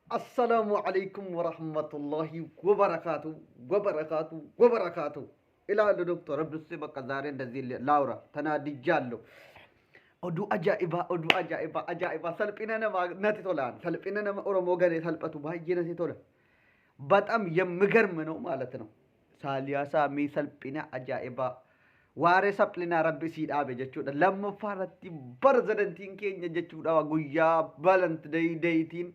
Assalaamu alaikum warahmatullahi wabarakaatu wabarakaatu wabarakaatu ilaalu doktor Abdussee bakka zaaree እንደዚህ ላውራ ተናድጃለሁ። Oduu ajaa'ibaa, oduu ajaa'ibaa, ajaa'ibaa. Salphina namaa natti tolaan, salphina nama Oromoo ganee salphatu baay'ee natti tola. በጣም የሚገርም ነው ማለት ነው። Saaliyaa Saamii salphina ajaa'ibaa. Waaree saphinaa rabbi sii dhaabe jechuudha. Lammaffaa irratti pirezidantiin keenya jechuudha guyyaa Valentine's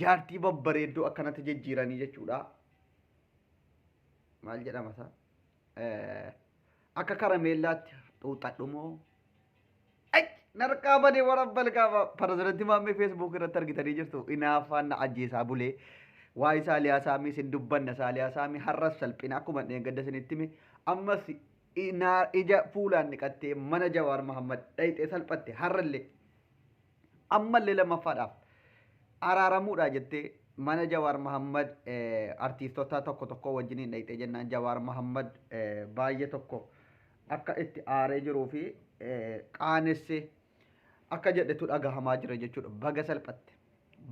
jaartii babbareedduu akkanatti jijjiiranii jechuudha. Maal jedhama isaa? Akka karameellaatti xuuxadhu moo? Narqaa badee warabbal qaba. Pirezidantii Maammee Facebook irratti argitanii jirtu. Inaaffaan na ajjeesaa bulee. Waa'ee Saaliyaa Saamii sin dubbanna. Saaliyaa Saamii har'as salphina akkuma dheengadda isinitti hime. Ammas ija fuulaan dhiqattee mana Jawaar Mahammad dhayxee salphatte har'allee. Ammallee lammaffaadhaaf araaramuudha jettee mana Jawaar Mahammad artiistota tokko tokko wajjiniin dhayxee jennaan Jawaar Mahammad baay'ee tokko akka itti aaree jiruu fi qaanessee akka jedhetu dhagahamaa jira jechuudha. Baga salphatte.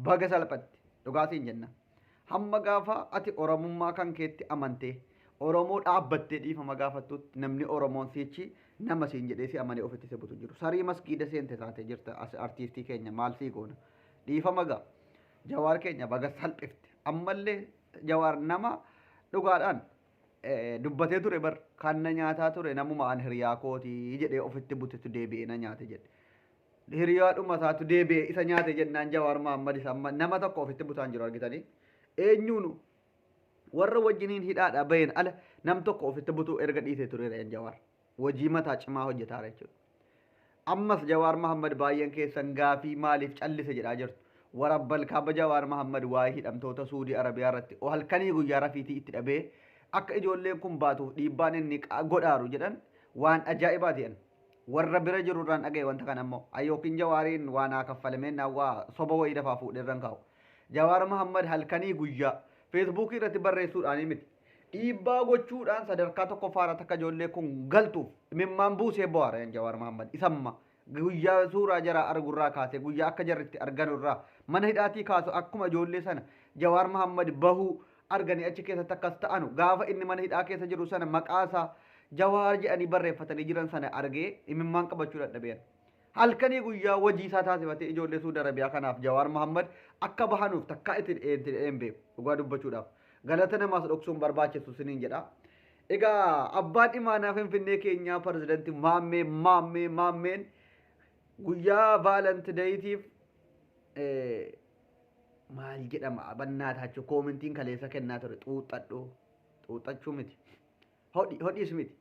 Baga salphatte. Dhugaatiin jenna. Hamma gaafa ati Oromummaa kan keetti amantee Oromoo dhaabbattee dhiifama gaafattutti namni Oromoon siichi nama siin jedhee si amanee ofitti si butu jiru. Sarii masgiida seente taatee jirta as artiistii keenya maal sii goona. Dhiifama gaa. Jawaar keenya baga salphifte. Ammallee Jawaar nama dhugaadhaan dubbatee ture bar kan na nyaataa ture namuma an hiriyaa kootii jedhee ofitti butetu deebi'ee na nyaate jedhe. Hiriyaadhuma isaatu deebi'ee isa nyaate jennaan Jawaar Mahammad isa amma nama tokko ofitti butaan jiru argitanii. Eenyuunu warra wajjiniin hidhaadhaa baheen ala nam tokko ofitti butuu erga dhiisee tureera Jawaar. Hojii mataa cimaa hojjetaa jechuudha. Ammas Jawaar Mahammad baay'een keessan gaafii maaliif callise jedhaa jirtu. Warabbal kaaba Jawaar Mahammad waa'ee hidhamtoota Suudii Arabiyaa irratti halkanii guyyaa rafiitii itti dhabee akka ijoolleen kun baatuuf dhiibbaan inni godhaaru jedhan waan ajaa'ibaa ta'an. Warra bira jiru irraan dhaga'e wanta kana immoo yookiin Jawaariin waan haa kaffalameen waa soba wayii lafaa fuudhee irraan kaa'u. Jawaar Mahammad halkanii guyyaa Feesbuukii irratti barreessuudhaan miti. Dhiibbaa gochuudhaan sadarkaa tokkoffaa irratti akka ijoollee kun galtuuf imimmaan buusee bo'aara Jawaar Mahammad. Isamma guyyaa suuraa jaraa argurraa kaasee guyyaa akka jarritti arganurraa mana hidhaatii kaasu akkuma ijoollee sana Jawaar Mahammad bahuu arganii achi keessatti akkas ta'anu gaafa inni mana hidhaa keessa jiru sana maqaa isaa Jawaar jedhanii barreeffatanii jiran sana argee imimmaan qabachuu dadhabeen. Halkanii guyyaa hojii isaa taasifatee ijoollee Suudi Arabiyaa kanaaf Jawaar Mahammad akka bahanuuf takkaa itti hin beeku dhugaa dubbachuudhaaf. Galata namaas dhoksuun barbaachisu siniin jedha. Egaa abbaan imaanaa Finfinnee keenyaa pirezidantii Maammee Maammee Maammeen guyyaa Valentine'tiif maal jedhama bannaataachuu koomentiin kaleessa kennaa ture xuuxadhu xuuxachuu miti hodhi hodhiis miti.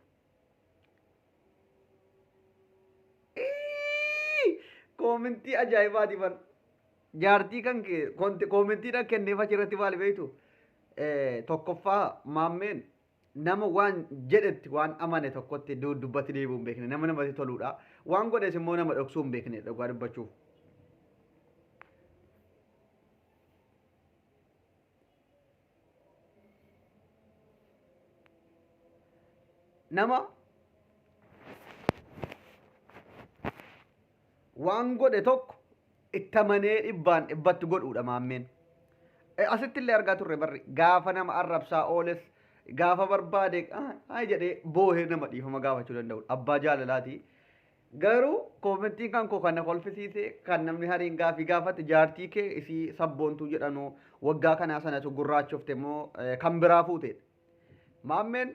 Koomentii ajaa'ibaati bar. Jaartii kan kee koomentiidhaan kenneef achirratti maal beektu? Tokkoffaa Maammeen nama waan jedhetti waan amane tokkotti dubbatti deebi'uu hin beekne nama namatti toluudha. Waan godhes immoo nama dhoksuu hin beekne dhugaa dubbachuuf. Nama waan godhe tokko itti amanee dhibbaan dhibbatti godhuudha Maammeen. Asitti illee argaa turre barri gaafa nama arrabsaa ooles gaafa barbaade haa jedhee boohee nama dhiifama gaafachuu danda'u abbaa jaalalaati. Garuu koomentiin kan koo kan na kolfisiise kan namni hariin gaafii gaafate jaartii kee isii sabboontuu jedhanu waggaa kanaa sanatu gurraachofte immoo kan biraa fuutedha. Maammeen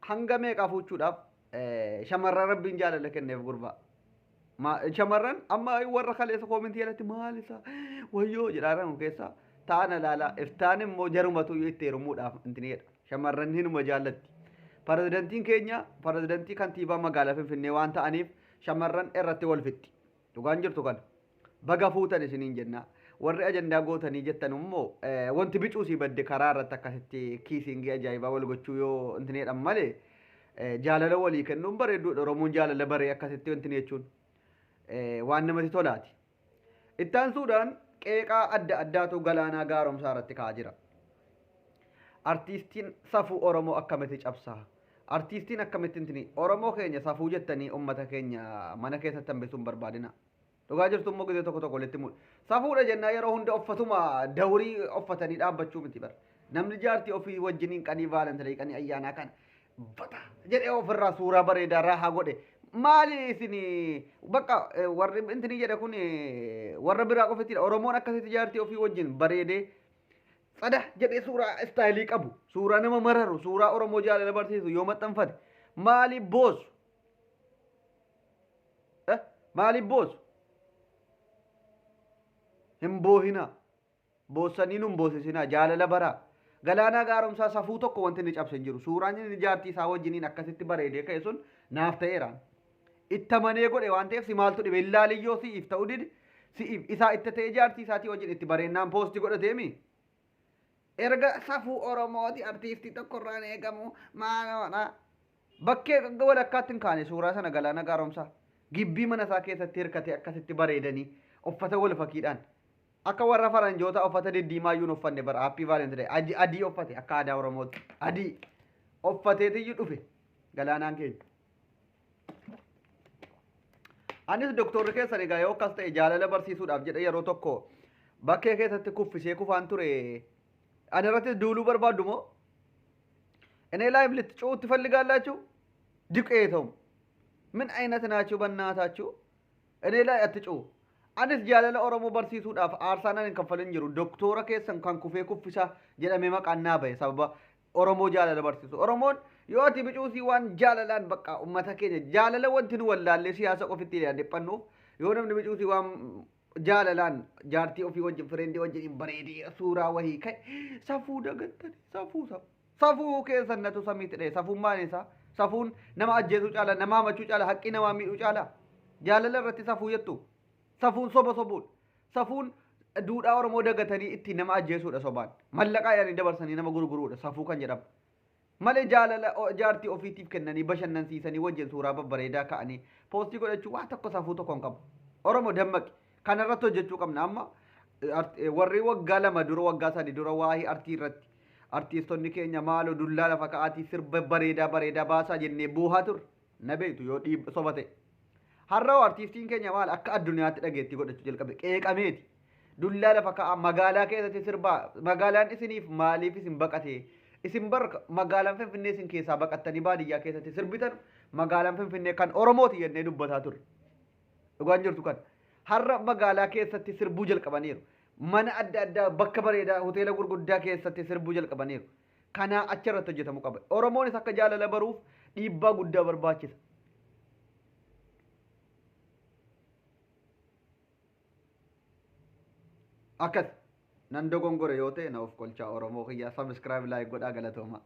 hanga meeqaa fuuchuudhaaf shamarran rabbiin jaalala kenneef gurbaa. Shamarran amma warra kaleessa koomentii jalatti maal isaa wayyoo jedhaa jiran keessaa taana ilaalaa iftaan immoo jarumatu itti heerumuudhaaf intini jedha. Shamarran hinuma jaallatti. Pirezidantiin keenya pirezidantii kantiibaa magaalaa Finfinnee waan ta'aniif shamarran irratti wal fixxi. Dhugaan jirtu kana. Baga fuutan isiniin jenna. Warri ajandaa gootanii jettan immoo wanti bicuu sii badde karaa irratti akkasitti kiisiingii ajaa'ibaa wal gochuu yoo intini jedhan malee jaalala walii kennuun bareedduudha. Oromoon jaalala baree akkasitti wanti jechuun waan namatti tolaati. Itti aansuudhaan qeeqaa adda addaatu Galaanaa Gaaromsaa irratti ka'aa jira. Artiistiin safuu Oromoo akkamitti cabsaa? Artiistiin akkamitti intini Oromoo keenya safuu jettanii uummata keenya mana keessatti hambisuun barbaadina. Dhugaa jirtu immoo gizee tokko tokko walitti muudha. Safuudha jennaa yeroo hunda uffatuma dawrii uffatanii dhaabbachuu miti bara. Namni jaartii ofii wajjiniin qanii Valentine qanii ayyaanaa kana bata jedhee ofirraa suuraa bareedaa raahaa godhe. Maali isin bakka warri intini jedhe kun warra biraa qofattidha. Oromoon akkasitti jaartii ofii wajjin bareedee tsada jedhee suuraa istaayilii qabu, suuraa nama mararu, suuraa Oromoo jaalala barsiisu yoo maxxanfate maali boosu? Maaliif boosu? Hin boohinaa. Boossanii nun boosisinaa. Jaalala baraa. Galaanaa Gaaromsaa safuu tokko wanti inni cabse hin jiru. Suuraan inni jaartii isaa wajjiniin akkasitti bareedee ka'e sun naaf ta'eera. Itti amanee godhe waan ta'eef si maaltu dhibe? Ilaaliyyoo si'iif ta'uu dide. Si'iif isaa itti ta'ee jaartii isaatii wajjin itti bareennaan poostii godhateemi. Erga safuu Oromooti artiistii tokkorraan eegamu maaloodha. Bakkee walakkaatti hin kaane suuraa sana Galaana Gaaromsaa. Gibbii mana isaa keessatti hirkatee akkasitti bareedanii uffata wal fakkiidhaan. Akka warra faranjoota uffata diddiimaa iyyuu hin uffanne bara Happy Valentine Day. Adii uffate akka aadaa Oromootti. Adii uffateetiyyuu dhufe Galaanaan keenya. Anis doktorri keessan egaa yoo akkas ta'e jaalala barsiisuudhaaf jedhe yeroo tokko bakkee keessatti kuffisee kufaan ture. Ani irratti duuluu barbaaddu moo? እኔ ላይ ልትጮሁ ትፈልጋላችሁ? ዱቄቶም ምን አይነት ናችሁ? በእናታችሁ እኔ ላይ አትጮሁ። Anis jaalala Oromoo barsiisuudhaaf aarsaan ani hin kaffalin jiru. Doktora keessan kan kufee kuffisaa jedhamee maqaan naa bahe sababa Oromoo jaalala barsiisu. Oromoon yoo ati bicuusii waan jaalalaan bakka uummata keenya jaalala wanti nu wallaallee siyaasa ofitti dhiphannuuf yoo namni bicuusii waan jaalalaan jaartii ofii wajjin friendii wajjin hin bareedee suuraa wahii ka'e safuu dagattani safuu safuu. Safuu keessan natu samiitti dha'e. Safuun maal isaa? Safuun nama ajjeesuu caala, nama hamachuu caala, haqqii namaa miidhuu caala. Jaalala irratti safuu jettu. Safuun soba sobuudha. Safuun duudhaa Oromoo dagatanii ittiin nama ajjeesuudha sobaan. Mallaqaa yaanii dabarsanii nama gurguruudha safuu kan jedhamu. Malee jaalala jaartii ofiitiif kennanii bashannansiisanii wajjin suuraa babbareedaa ka'anii poostii godhachuu waa tokko safuu tokko hin qabu. Oromoo dammaqi. Kana irratti hojjechuu qabna amma warri waggaa 2 dura waggaa 3 dura waa'ee artii irratti artiistonni keenya maaloo dullaa lafa ka'aatii sirba bareedaa bareedaa baasaa jennee boohaa turre. Na beektu yoo dhiib soba ta'e. Har'a artiistiin keenya maal akka addunyaatti dhageettii godhachuu jalqabe qeeqameeti. Dullaa lafa ka'aa magaalaa keessatti sirbaa magaalaan isiniif maaliif isin baqate? Isin bar magaalaan Finfinnee isin keessaa baqattanii baadiyyaa keessatti sirbitan magaalaan Finfinnee kan Oromooti jennee dubbataa turre. Dhugaan jirtu kan. Har'a magaalaa keessatti sirbuu jalqabaniiru. Mana adda addaa bakka bareedaa hoteela gurguddaa keessatti sirbuu jalqabaniiru. Kanaa achirratti hojjetamuu qaba. Oromoonis akka jaalala baruuf dhiibbaa guddaa barbaachisa. Akkas nan dogongore yoo ta'e na of kolchaa Oromoo kiyyaa subscribe like godhaa galatooma.